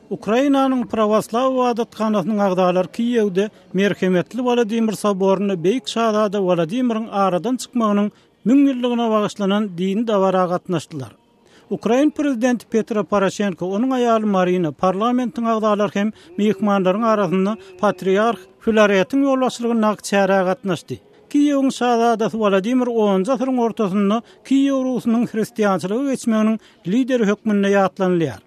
Ukrainanyň Prawoslaw ybadathanasynyň agzalary Kiýewde Merhemetli Wolodymyr soborynda beýik şazada Wolodymyryň aradan çykmagynyň müňýyllygyna bagyşlanan dini dabara gatnaşdylar. Ukrain prezidenti Petro Poroşenko, onuň aýaly Marina, parlamentiň agzalary hem myhmanlaryň arasynda patriarh Filaretiň ýolbaşçylygyndaky çärä gatnaşdy. Kiýewiň şazadasy Wolodymyr onunjy asyryň ortasynda Kiýew Rusunyň hristiançylyga geçmeginiň lideri hökmünde ýatlanylýar.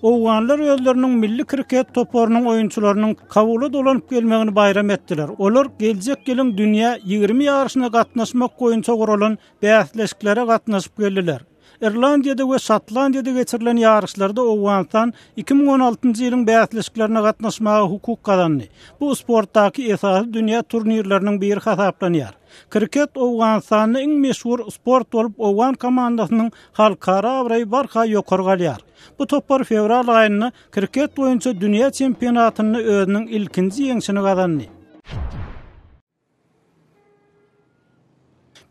Owganlar özleriniň milli kriket toparynyň oýunçylarynyň Kabula dolanyp gelmegini baýram etdiler. Olar geljek ýylyň dünýä 20 ýaryşyna gatnaşmak boýunça guralan bäsleşiklere gatnaşyp geldiler. Irlandiýada we Şotlandiýada geçirilen ýaryşlarda Owganystan 2016-njy ýylyň bäsleşiklerine gatnaşmaga hukuk gazandy. Bu sportdaky esasy dünýä turnirleriniň biri hasaplanýar. Kriket Owganystanda iň meşhur sport bolup, owgan komandasynyň halkara abraýy barha ýokary galýar. Bu topar fewral aýynda kriket boýunça dünýä çempionatynda özüniň ilkinji ýeňşini gazandy.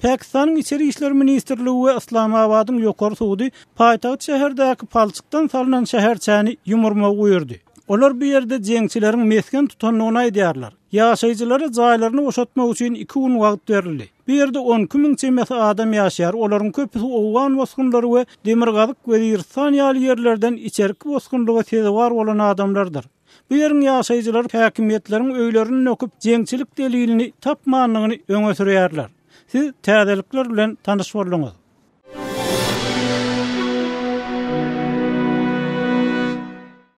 Pakistanyň Içeri işler ministrligi we Yslamabadyň ýokary sudy paýtagt şäherdäki palçykdan salnan şäherçäni ýumurmagy buýurdy. Olar bu ýerde jeňçileriň mesgen tutandygyny aýdýarlar. Ýaşaýjylara jaýlaryny boşatmak üçin iki gün wagt berildi. Bu ýerde 12 müň çemesi adam ýaşaýar, olaryň köpüsi owgan bosgunlary we Demirgazyk Weziristan ýaly ýerlerden içerki bosgunlyga sezewar bolan adamlardyr. Bu ýeriň ýaşaýjylary häkimiýetleriň öýlerini döküp, jeňçilik delilini tapmandygyny öňe sürýärler. Siz täzelikler bilen tanyş bolduňyz.